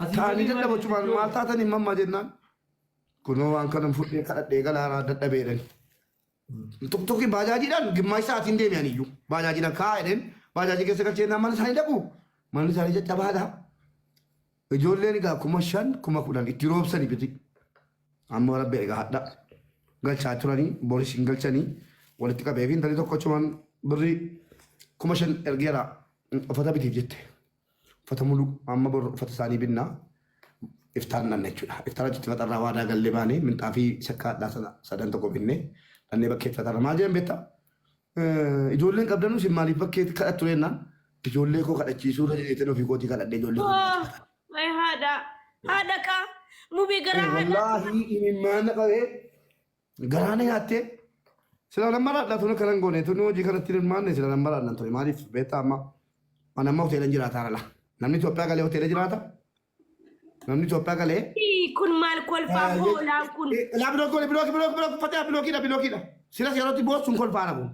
Asii Ta'anii gadii maal dadhabachumaan jechuun? maal taatanii mamma jennaan. Kunoo waan kanan fudhee kadhadhee galaaraa dadhabeedhan. Tuktukii baajaajiidhaan gimmaa isaatiin deeme aniyyuu. Baajaajiidhaan kaa jedheen baajaajii keessa galchee jennaan mana isaanii dhaqu. Manni isaanii caccabaadha. Ijoolleen egaa 5000 10,000 itti roobsanii biti. Amma rabbi egaa hadha galchaa turanii boris hin galchanii walitti qabee fi intalli tokko achumaan birrii 5000 ergeera uffata bitiif jette. Uffata mulu amma bor uffata isaanii binnaa iftaan nanna jechuudha. Iftaan achitti faxarraa waadaa gallee baanee minxaafii sakkaadhaa sana sadan tokko binnee dhannee bakkee faxarra maal jedhan beektaa? Ijoolleen qabdanuu isin maaliif bakkeetti kadhattu jennaan ijoollee koo kadhachiisuu irra jedheetan ofii kootii kadhadhee ijoollee koo nyaachifata. Ay haadha. Haadha kaa. Mubee garaa haadha. Wallaahi imimmaan na qabee garaa na nyaattee sila nan maraadha tun akka nan goone tun hojii kanatti hin hirmaanne sila nan maraadha ture maaliif beektaa amma ani amma hoteela hin jiraataa lala namni Itoophiyaa galee hoteela jiraata namni Itoophiyaa galee Ii, Kun maal kolfaa hoolaan kun. Laa bilookii bilookii bilookii bilookii fataa bilookiidha bilookiidha. Silas yerootti boossuun kolfaara kun.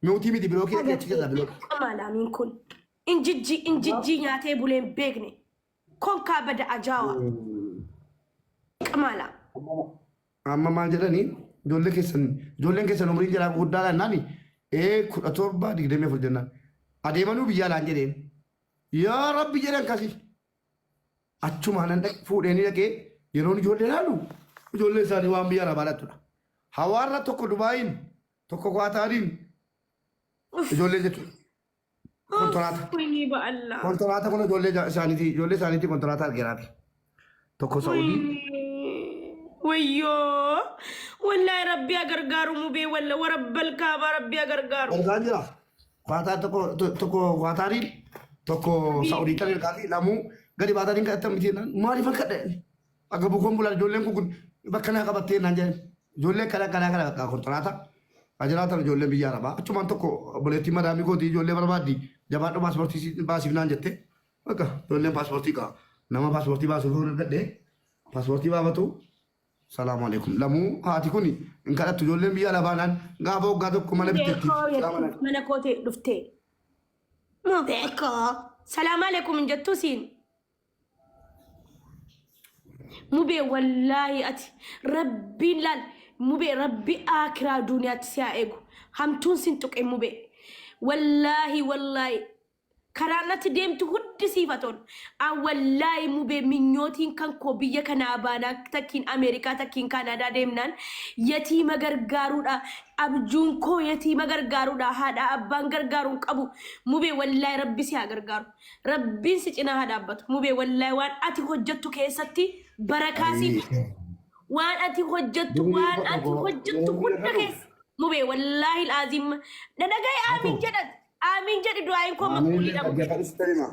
Miutii miti bilookiidha keechi keessaa bilookii. Qamaalaamiin kun. Injijji injijjii nyaatee bulee hin beekne. Konkaa bada ajaawaa. Qamaala. Amma maal jedhanii ijoollee keessan ijoolleen keessan umriin jalaa gurguddaadha jennaan ee 17 24 jennaan. Adeemanuu biyya alaan jedheen. Yaa Rabbi jedhan kasi. Achumaa nan dhaqe fuudhee ni dhaqee yeroon ijoollee ilaalu ijoollee isaanii waan biyya arabaa dhattudha. Hawaarra tokko Dubaayiin tokko Kwaataariin ijoollee jechuudha. Kontolaata. Wayii ba'allaa. Kontolaata kun ijoollee isaaniiti ijoollee isaaniiti kontolaata argeeraafi. Tokko Sa'udii. Wayyoo. Wallaahi rabbi haa gargaaru mubee walla warabbal kaabaa rabbi haa gargaaru. Ergaan jira. Kwaataa tokko tokko Kwaataariin tokko Sa'udii kan ergaa fi lamuu gadi baatanii kadhatan miti jennaan maaliif akka dha'e akka bukoon bulaan ijoolleen kun bakka naa qabattee naan jedhan ijoollee akkana akkanaa kana bakka kontiraata haa jiraatan ijoolleen biyya arabaa achumaan tokko obboleettii madaamii kootii ijoollee barbaaddi jabaadhu paaspoortii baasiif naan jette bakka ijoolleen paaspoortii qaba nama paaspoortii baasuuf argadhe paaspoortii baafatu Salaamu alaikum. Lamuu haati kun hin kadhattu ijoolleen biyya alaa baanaan gaafa waggaa tokko mana bittetti. Beekoo mana koo ta'e dhuftee. Moo beekoo. Salaam alaikum hin jettuu siin. Mubee wallaahi ati rabbiin laal mubee rabbi aakiraa duuniyaatti si haa eegu. Hamtuun sin tuqe mubee. Wallaahi wallaahi Karaan ati deemtu hundi siif haa tolu. An wallaahi mubee minyootiin kan koo biyya kanaa baanaa takkiin Ameerikaa takkiin Kaanaadaa deemnaan yatiima gargaaruudha. Abjuun koo yatiima gargaaruudha. Haadha abbaan gargaaru hin qabu. Mubee wallaahi rabbi si haa gargaaru. Rabbiin si cinaa haa dhaabbatu. Mubee wallaahi waan ati hojjettu keessatti barakaa siif waan ati hojjettu waan ati hojjettu hunda keessa. Mubee wallaahi laaziim na dhaga'i aamiin jedhat. Aamiin jedhi du'aayin koo Aamiin maqbuuliidha mubee. dhaggeeffadhu sitti hima.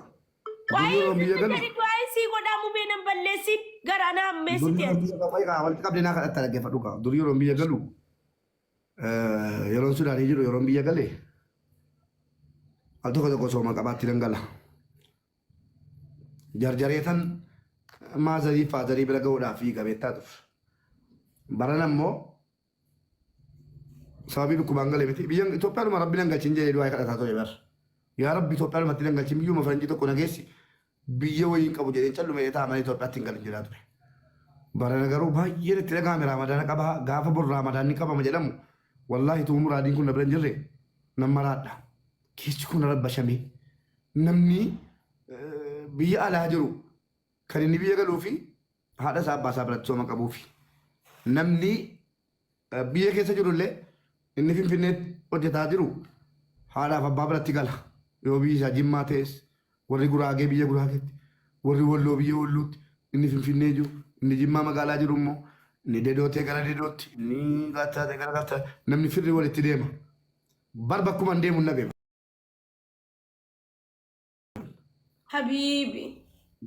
Durii Waa'ee yeroo biyya sitti galu jedhi du'aayin sii godhaa mubee nan balleessin garaa na durii hammeessiti yeroo ati. biyya galu egaa walitti qabdee naa kadhatta dhaggeeffadhu kaa. Durii yeroo biyya galu yeroon Sudaanii jiru yeroon biyya gale al tokko tokko sooma qabaatti nan gala. Jarjareetan maazarii faazarii bira ga'uudhaaf fiiga beektaa ture. Baran ammoo Sababii dhukkubaan gale miti. Biyya Itoophiyaadhuma rabbi nan galchin jedhee du'aa kadhataa ture bar. Yaa rabbi Itoophiyaadhumatti nan galchin biyyuma faranjii tokko na geessi biyya wayii hin qabu jedheen calluma jedhee ta'a malee Itoophiyaatti hin galin jedhaa ture. Barana garuu baay'een itti dhaga'ame raamadaana qabaa gaafa bor raamadaanni qabama jedhamu wallaahi tuu muraadiin kun na bira hin jirre nan maraadha. Keessi kun rabbashame namni biyya alaa jiru kan inni biyya galuu fi haadha isaa abbaa isaa biratti sooma qabuufi. Namni biyya keessa jiru illee inni Finfinneetti hojjetaa jiru haadhaaf abbaa biratti gala. Yoo biyyi isaa Jimmaa ta'es warri Guraagee biyya Guraageetti, warri Walloo biyya Wallootti, inni Finfinnee jiru, inni Jimmaa magaalaa jiru immoo inni Dedootee gara Dedootti, inni Gaattaatee gara Gaattaa namni firri walitti deema. Bar bakkuma hin deemu hin dhabe. Habiibi.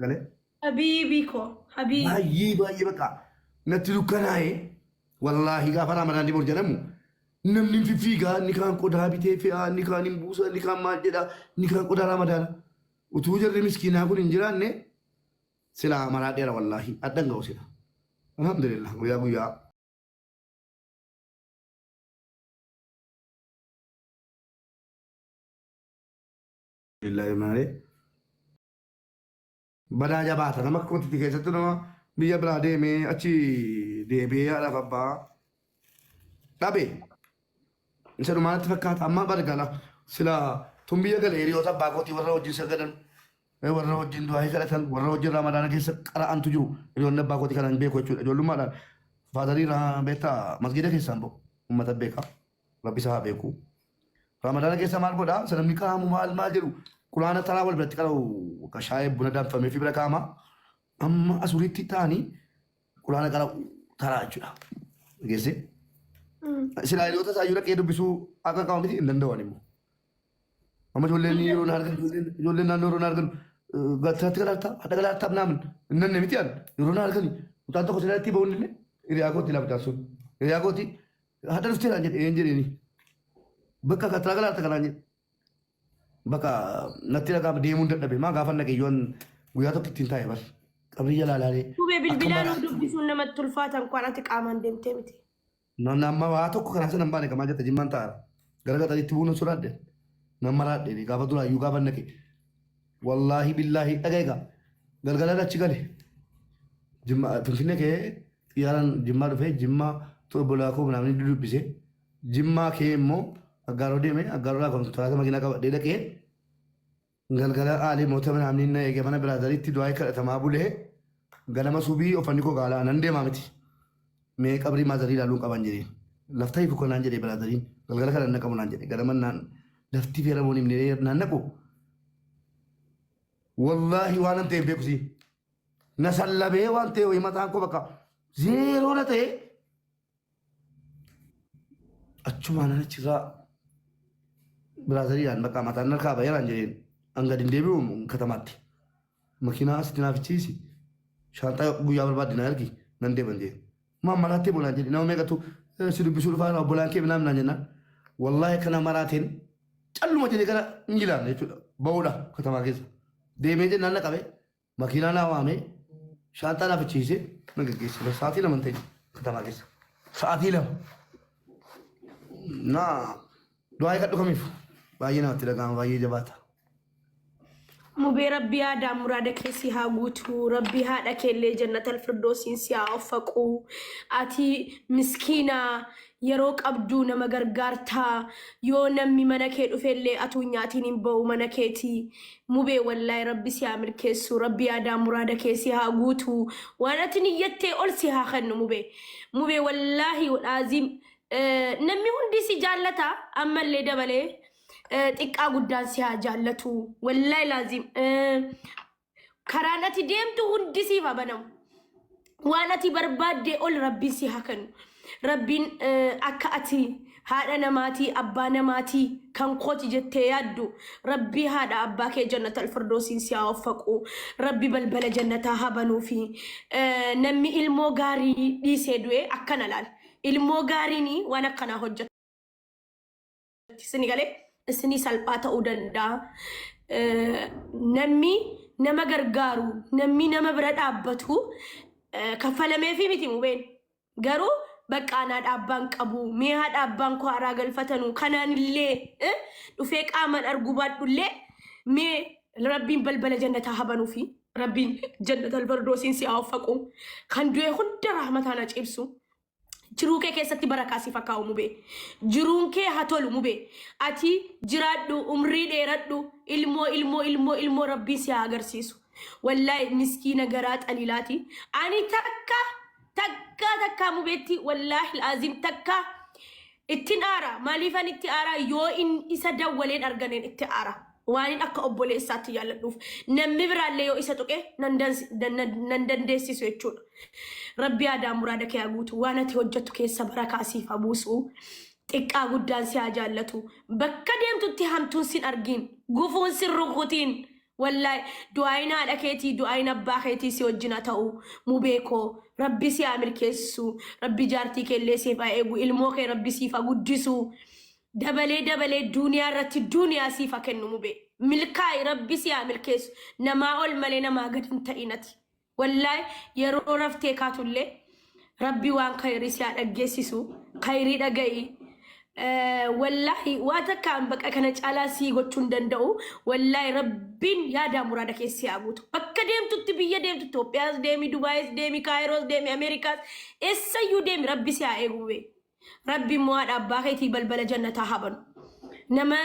Galee. Habiibi koo. Habiibi. Baay'ee baay'ee bakka natti dukkanaa'e wallaahi gaafa ramadaan bor jedhamu namni hin fiffiigaa inni kaan qodaa bitee fe'aa inni kaan hin buusa inni kaan maal jedha inni kaan qodaa ramadaana utuu jarri miskiinaa kun hin jiraanne silaa maraa dheera wallaahi addan ga'u sila alhamdulillah guyyaa guyyaa. Alhamdulillah malee. Badaa jabaata nama akka kootitti keessattuu nama biyya biraa deemee achi deebi'ee haadhaaf abbaa dhabe. Isa dhumaa natti fakkaata amma bargala sila tun biyya gale hiriyoota abbaa kootii warra wajjin sagadan warra wajjin du'aa kadhatan warra wajjin ramadaana keessa qara'antu jiru hiriyoonni abbaa kootii kana hin beeku jechuudha ijoollummaadhaan faadarii beektaa masgiida keessaan ba'u uummata beekaa rabbi isaa haa beeku. Ramadaana keessa maal godha? Isa namni qaamu maal maal jedhu quraana taraa wal biratti qara'u akka shaayee buna danfamee fi bira kaa'ama. Amma asuritti ta'anii quraana qara'u taraa jechuudha. Geesse. Silaa hiriyoota isaa iyyuu dhaqee dubbisuu akka qabu miti hin danda'an immoo. Amma ijoolleen yeroo na argan ijoolleen naannoo yeroo na argan gattiraatti galaartaa hadha galaartaa naamin hin nanne miti an yeroo na argani mucaan tokko silaa itti ba'uun illee hiriyaa kootti laaftaa sun hiriyaa kootti hadha dhuftee naan jedhe een jedheeni. Bakka kattaa galaarta kanaan jedhe. Bakka natti dhaga'ama deemuun dadhabe maa gaafa naqe yoon guyyaa tokko ittiin taa'e bar. Qabrii jalaa ilaalee. Mubee Akka bilbilaan maraa. dubbisuun namatti ulfaata inkwaan ati qaamaan deemtee miti. Namni amma waa tokko karaa sana hin baane kamaa jette jimmaan taa'ara. Gara gaxariitti bu'uun sodaadhe. Nan maraadhe gaafa duraayyuu gaafa naqe. Wallaahi billaahi dhagaye gaa. Galgalaan achi gale. Jimma Finfinnee ka'ee xiyyaaraan Jimmaa dhufee Jimmaa obbolaa koo namni dubbise. Jimmaa ka'ee immoo Aggaaroo deeme Aggaaroodhaa kontiraata makiinaa qabadhee dhaqee galgala aalee moota namni na eege mana biraazariitti du'aa kadhatamaa bulee ganama subii uffanni koo gaalaa nan deemaa miti. Mee qabrii maazarii ilaaluun qaban jedheen. Lafta hiiku kanaan jedhee biraazariin galgala kana naqamu naan jedhe ganama naan lafti feeramuun himnee naan naqu. Wallaahi waan an ta'e beeku sii. Na sallabee waan ta'e wayii mataan koo bakka zeeroo na ta'e achumaan an achirraa biraazariidhaan bakka mataan harkaa baheeraan jedheen an gadi hin deebi'u katamaatti. Makiinaa asitti naaf chiisi. Shaanxaa guyyaa barbaadde na ergi nan deeman jedheen. Maa maraattee bolaan jedhe nama meeqatu si dubbisuu dhufaa jira obbolaan kee minaan minaan jennaan. Wallaahi kana maraateen calluma jedhee gara Ingilaan jechuudha ba'uudha katamaa keessa. Deemee jennaan na qabee makiinaa naa waamee shaanxaa naaf chiisee na geggeesse. Sa'aatii 2 hin ta'in katamaa keessa. Sa'aatii 2. Naa du'aa eegadhu kamiif baay'ee namatti dhaga'ama baay'ee jabaata. Mubee rabbi yaadaa muraada kee si haa guutu. Rabbi haadha keellee jannatal firdoosiin si haa offaqu. Ati miskiina yeroo qabdu nama gargaartaa. Yoo namni mana kee dhufellee atuu nyaatiin hin ba'u mana keetii. Mubee wallaahi rabbi si haa milkeessu. Rabbi yaadaa muraada kee si haa guutu. Waan ati niyyattee ol si haa kennu mubee. Mubee wallaahi walaaziim namni hundi si jaallata ammallee dabalee. Xiqqaa guddaan si haa jaallatu. Wallaahi laazim. Karaan ati deemtu hundi siif haa banamu. Waan ati barbaadde ol rabbiin si haa kennu. Rabbiin akka ati haadha namaatii abbaa namaatii kan kooti jettee yaaddu rabbii haadha abbaa kee jannatal firdoosiin si haa waffaqu. Rabbi balbala jannataa haa banuufi. Namni ilmoo gaarii dhiisee du'e akkana laal. Ilmoo gaariin waan akkanaa hojjeta. Isin galee isinii salphaa ta'uu danda'a. Namni nama gargaaru, namni nama bira dhaabbatu kaffalameefii miti mubeen. Garuu bakka anaa dhaabbaan qabu, mee haadha abbaan koo haraa galfatanu kanaan illee dhufee qaamaan arguu baadhullee mee rabbiin balbala jannataa haa banuufi. Rabbiin jannata alfardoosiin si haa uffaqu. Kan du'e hunda rahmataan haa ciibsu. Jiruu kee keessatti barakaa siif haa kaa'u mubee. Jiruun kee haa tolu mubee. Ati jiraadhu, umrii dheeradhu, ilmoo ilmoo ilmoo ilmoo rabbiin si haa agarsiisu. Wallaahi miskiina garaa xaliilaati. Ani takka takka takka mubeetti wallaahi laazim takka ittin aara. Maaliifan itti aara? Yoo inni isa dawwaleen arganeen itti aara. Waanin akka obboleessaatti jaalladhuuf. Namni biraallee yoo isa tuqe nan dandeessisu jechuudha. Rabbi yaadaa muraada kee haa guutu. Waan ati hojjettu keessa barakaa siif haa buusu. Xiqqaa guddaan si haa jaallatu. Bakka deemtutti hamtuun sin argiin. Gufuun sin rukutiin. Wallaahi du'aayin haadha keetii du'aayin abbaa keetii si wajjin haa ta'u. Mubee koo Rabbi si haa milkeessu. Rabbi jaartii kee illee siif haa eegu. Ilmoo kee Rabbi siif haa guddisu. Dabalee dabalee duuniyaa irratti duuniyaa siif haa kennu mubee. Milkaa'i rabbi si haa milkeessu. Namaa ol malee namaa gad hin ta'in ati. Wallaahi yeroo raftee kaatullee rabbi waan khayrii si haa dhaggeessisu. Khayrii dhaga'i. Wallaahi waa takka an baqa kana caalaa sii gochuu hin danda'u. Wallaahi rabbiin yaadaa muraada keessi haa guutu. Bakka deemtutti biyya deemtu Itoophiyaas deemi, Dubaayis deemi, Kaayiroos deemi, Ameerikaas eessayyuu deemi rabbi si haa eegu bee. Rabbi immoo haadha abbaa keetii balbala jannataa haa banu. Nama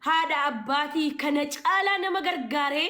haadha abbaatii kana caalaa nama gargaaree.